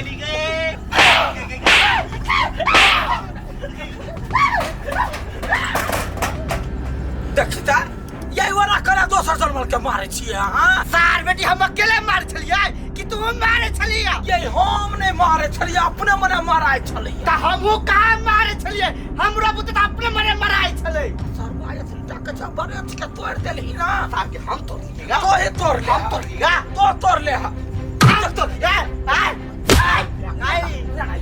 गेली गे। देखी त ये वाला करा दोसर जनमल के मारे छियै अहाँ। सार बेटी, हम अकेले मारे छलियै कि तू मारे छलियै? ये हम नहीं मारे छलियै, अपने मने माराय छलियै। त हमहूँ कहाँ मारे छलियै? हमरो बुते त अपने मने मराय छलै। सरवा एतनी टा के छै, बड़े अथी के तोड़ि देलही ना। सार के हम तोड़लियै गा। तोहे तोड़ ले। हम तोड़लियै गा। तो तोड़ ले। हम तोड़लियै। आय आय आय।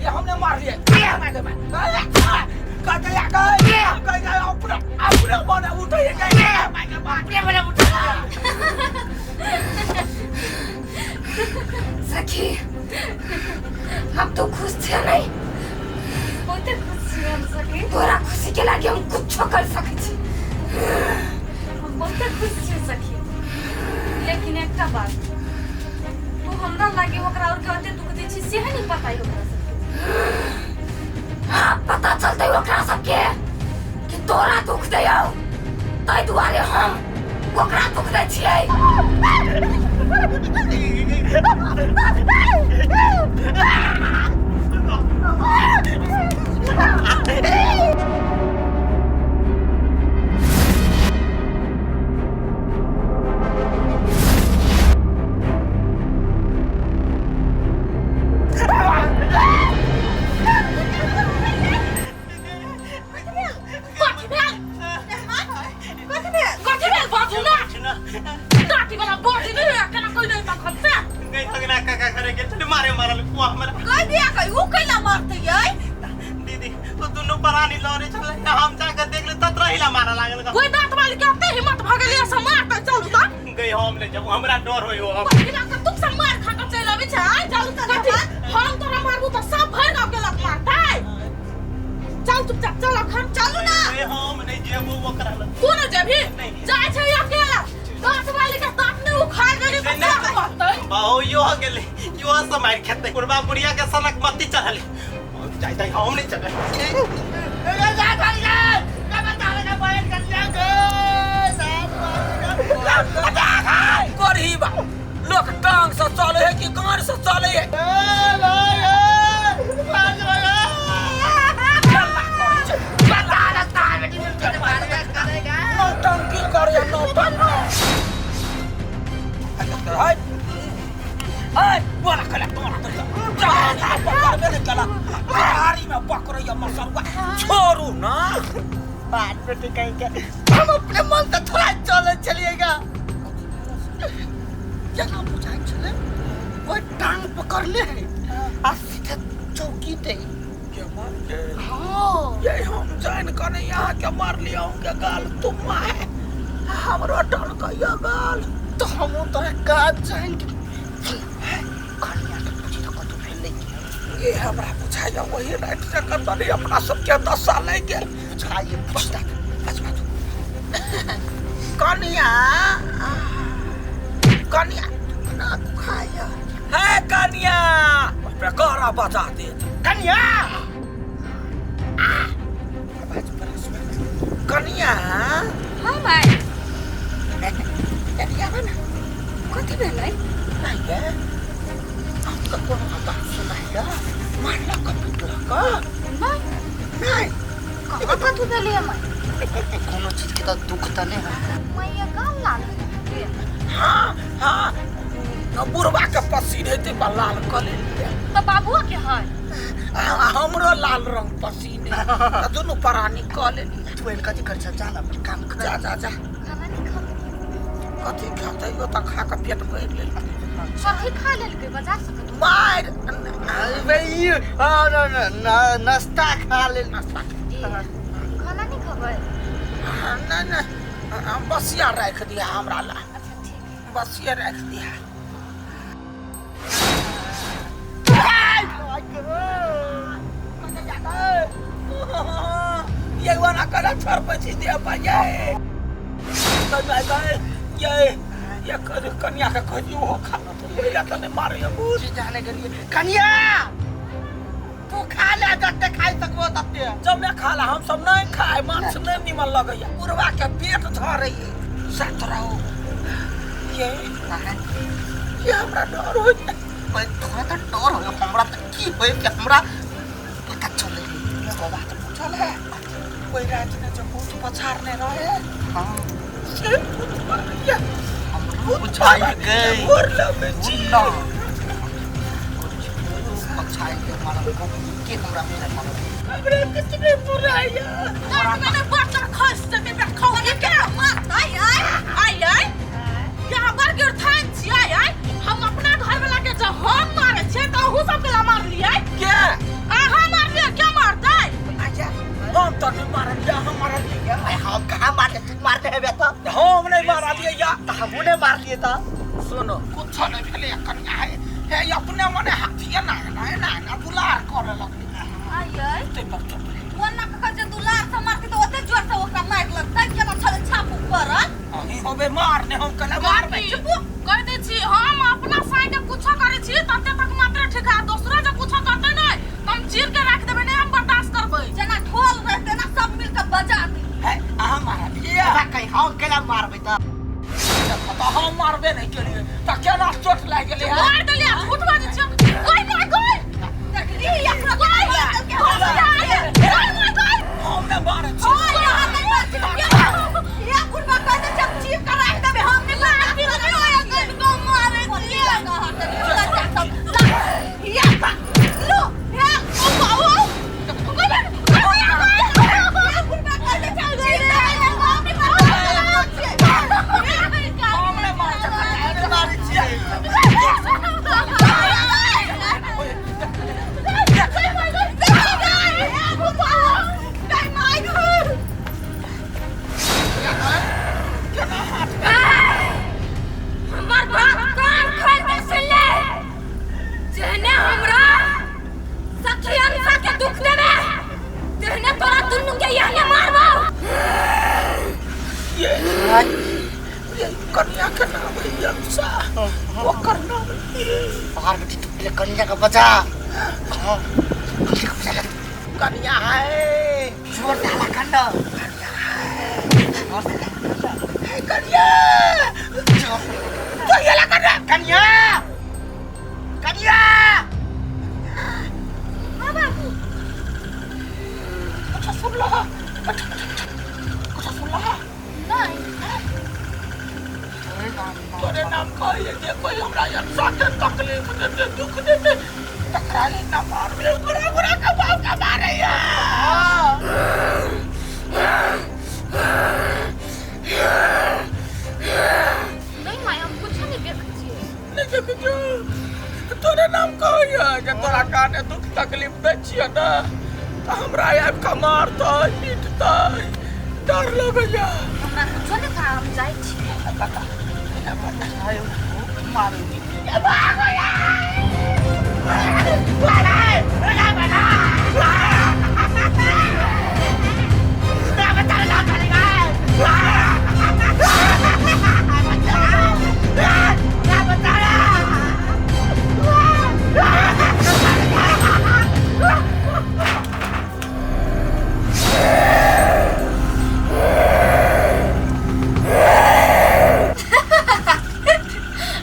ये हमने मार लिए। अपने अपने मने उठे गए। अपने मने उठे। सखी, हम तो खुश छे नहीं? बहुते खुश छी हम सखी। तोरा खुशी के लागे हम कुछो कर सकै छी। हम बहुते खुश छी सखी, लेकिन एकटा बात, तू हमरा लागे ओकरा और के ओते दुख दै छी सेहे नहीं पता है ओकरा सबके। हाँ, पता चलते ओकरा सबके कि तोरा दुख दैयौ, ताहि दुआरे हम ओकरा दुख दै छियै। कथी भेल? कथी भेल? कथी भेल? बाजू ना। दाँती वाला बाजू नहीं है, केना कोई नहीं तखन से। गई भगना काका घरे गेल छलै, मारे मारल कुआ हमरा। कह दिया कही उ कैला मारते यै? दीदी, ओ दुनू प्राणी लड़े छलै, हम जाके देख ले तत रहिला मारे लागल ग। कोई दांत वाली के ओते हिम्मत भ गेलै से मारते? चलू त। गई, हम ले जब हमरा डर होय हम। पहिला के तुम सब मार खा के चलि अबै छै। आइ चलू त। कथी हम तोरा मारबू त सब भरि गाँव के लोक मारतै? चल चुपचाप चल, अखन चलू ना। ए, हम नहीं जेबो ओकरा लग। तू न जेबही? नहीं। जाइ छै अकेला, दांत वाली के दांत ने उखाड़ गेली त नहीं, क्या कहतै? बहु यो गेलै, यो से मार खेतै। बुढ़बा बुढ़िया के सनक मत्ती चढ़ल जाय जाय, हम नहीं चले। करही बा, लोक टांग से चले है कि कान से चले है? नौटंकी करे नौटंकी। हाय हाय, बोला कला तोरा तो जा जा पकड़बे नहीं कला, गाड़ी में पकड़ैया मसरुआ, छोड़ू ना। बात बेटी कहीं के हम अपने मन से थोड़ा चले चलिएगा, जना बुझाइ छलै कोई टांग पकड़ ले है आ सीधे चौकी दे के मार के। हाँ। ये हम जान कर नहीं यहाँ के मार लिया हूँ के गाल तुम है, हमरो टन कहिया गाल। तो हम तोरा का जान के कनिया के पूछी तो कतौ भेल नहीं। ये हमरा बुझाइया वही रात से कतनी अपना सबके दशा ले गेल। बुझाइए पूछता बस बाजू। कनिया, कनिया ना दुखाइया है कनिया, बाप रे गारा बजा देत। कनिया कनिया। हाँ माय। कनिया ना। कथी भेलै? नहीं गे, हम तो कोनो बात सुनाइया, मारलक पिटलक? नहीं। नहीं। कहाँ कथी भेलै माय? कोनो चीज के तो दुख त नहीं है। मैया गाल लाल है। हाँ हाँ, बुढ़वा के पसीन हेतै बा लाल कऽ लेलियै। त बाबुआ के है? हमरो लाल रंग पसीन है त दुनू प्राणी कऽ लेलियै। तू एहन कथी कर जा ना, अपन काम कर। जा जा जा। खाना नहीं खा? कथी खातै, ओ तऽ खा कऽ पेट भरि लेलकै। कथी खा लेलकै बाजार से? कतौ मारि अबे ई नाश्ता खा ले। नाश्ता। खाना नहीं खबै? नहीं नहीं, बसिया राखि दिया हमरा ला। अच्छा ठीक। बसिया राखि दिया। ये वाला करा छर पची दिया पाये ये ये कन्या के कहियो हो खाना तो ओइला त नहीं मारे जी जाने के लिए कन्या तू खा ले जते खाइ सकबो तते। जब मैं खा ला, हम सब नहीं खाए, मांस नहीं निमन लगैया, बुढ़वा के पेट झरैया। साथ रहो, ये ये हमरा डर होइया। भाई तोरा त डर हो, हमरा त की होय कि हमरा पता चले। एगो बात पूछल है, कोई रात में जो भूत पछाड़ने रहे? हाँ। से भूत मारैया। हमरो बुझाइ गई। गोर लगै छी। ना पछाइ के मारल को के हमरा मिलल मारल। हमरा किछु नहि बुराइया। मैंने बच्चा खस जेतै बेटा खौरी के मारतै। आय आय आय, यहाँ बड़ गिरथान छियै। आय हम अपना घर वाला के जब हम मारे छियै तऽ अहू सब के ला मारलियै। के? अहाँ मारलियै, के मारतै? अच्छा, हम तऽ नहि मारलियै, हम मारलियै? आय हम कहाँ मारले? तू मारले हेबे तऽ। हम नहि मारलियै या। तऽ हमहूँ नहि मारलियै तऽ। सुनो, कुछो नहि भेलै कनिया। हे हे, अपने मने हाथिए ना ना ना ना दुलार करे लगलै। आय आय, ताहि पर चुप रही। ओना कऽ जे दुलार से मारतै तऽ ओते जोर से ओकरा मारि लगतै, केना छलै छाप ऊपर। अहीं होबे मारने, हम कहले मारबै। चुपू, कह दै छी, हम अपना साई के कुछो करै छी तते तक मात्र ठीक है, दोसरा जे कुछो करतै नै तऽ हम चीर के राख देबै, नै हम बर्दाश्त करबै। जेना ढोल रहतै ना सब मिल के बजा दी। हे, अहाँ मारलियै? हमरा कहीं हम केना मारबै तऽ? तऽ हम मारबे नहि केलियै तऽ केना चोट लागि गेलै? है मार देलियै, झूठ बाजै छी। गई माय गई, देखली एकरा गई गई माय गई। हम नहि मारै छी। ओ यहाँ नहीं बात ये बुढ़वा कह दे जब चीर के राख देबै, हम नहीं बर्दाश्त करबै। को मारे छियै ये लो हे ओ बाबू, बुढ़वा कह दे चल चीर के राख देबै, हम नहीं बर्दाश्त करबै। हम नहि मारै छी। नहि मारै छियै। हमर बात कान खोल के सुन ले, जेहने हमरा सखी अंशा के दुख देबे तेहने तोरा दुनू के यहने मारबो। ये ये कनिया के नाम है अंशा, ओकर नाम बाहर बेटी, तू पहले कन्या का बचा। हाँ, कन्या का बचा। कनिया है। जोर से हला करना, जोर से। हे कनिया, जोर तो ये ला कर। कन्या, कन्या। अच्छा सुन लो, अच्छा अच्छा अच्छा, अच्छा सुन लो। नहीं। तोरे नाम कहिए जे कोई हमरा अंशा के तकलीफ देते, दुख देते, तकरा ही ना मारबे, ओकरा ओकरा के बाप के मारैया। नहीं माय, हम कुछ नहीं देखै छियै। नहीं देखै छौ? तोरे नाम कहिए जे तोरा काने दुख तकलीफ दै छियै ने तऽ हमरा आबि कऽ मारतै पीटतै, डर लगैया। हमरा कुछो नहीं था, हम जाइ छी। बता, बता। मारूंगी।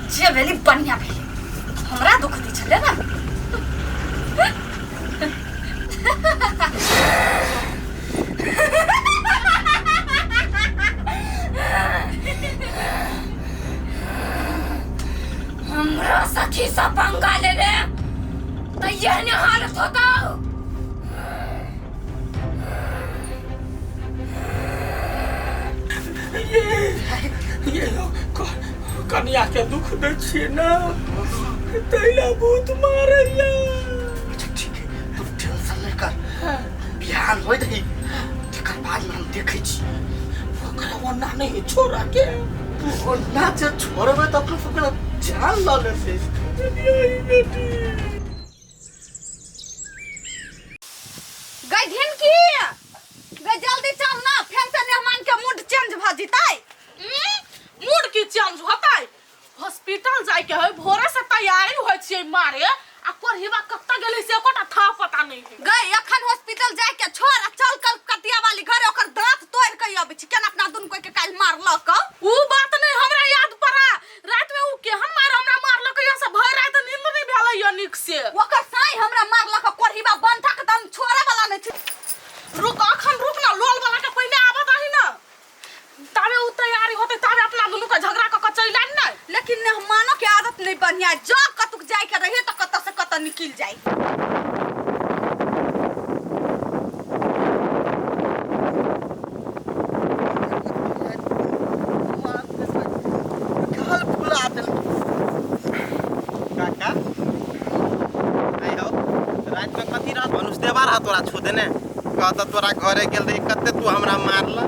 जे भेली बढ़िया भेली, हमरा दुख दै छलै ने। हमरा सखी से पंगा लेले तऽ एहने हालत होतौ। ये ये कनिया के दुख दै छियै ने, तैला भूत मारैया। अच्छा ठीक है, तू टेंशन नहीं कर। बिहान होय दही, तकर बाद में हम देखै छी। ओकरा ओना नहीं छोड़ा के। तू ओना जे छोड़बै तऽ अपना सबके जान लऽ लेतै। बेटी गई ढिनकी गई, जल्दी चल ना, फेर से मेहमान के मूड चेंज भ जितै। मूड की चेंज होतै? हॉस्पिटल जाय के है, भोरे से तैयारी होइ छियै मारे, आ कोरहिबा कतऽ गेलै से एकोटा था पता नहीं है। गई, अखन हॉस्पिटल जाय के छोड़ आ चल कल कटिया वाली घरे, ओकर दांत तोड़ के अबै छी, केना अपना दुनू कोई के काल्हि मारलक। ऊ बात नहीं, हमरा याद पड़ा रात में ऊ केहन मार हमरा मारलक, यहाँ से भर रात नींद नहीं भेलै या नीक से। ओकर साई हमरा मार बढ़िया जो कतुक जाय के रहे तो कत से कत निकल जाई। गाल फुला देलकै। काका आइ हो, रात में कथी रह धनुष देवा रहा तोरा छू देने, कहता तोरा घरे गेल रही कते तू हमरा मारला,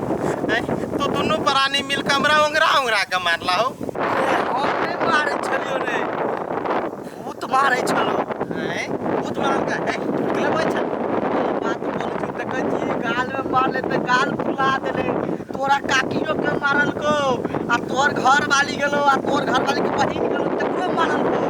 हैं? तू दुनू प्राणी मिल के हमरा ओंगरा ओंगरा के मारला हो। अरे हम नहि मारै छलियौ रे, भूत मारै छलौ। हैं? भूत मारल का? हैं? निकलबै छ? बात बोलै छी, देखै छी गाल में मारले तऽ गाल फुला देले। तोरा काकियो के मारलको आ तोहर घर वाली गेलो आ तोहर घर वाली के बहिन गेलो, तकरो मारलको।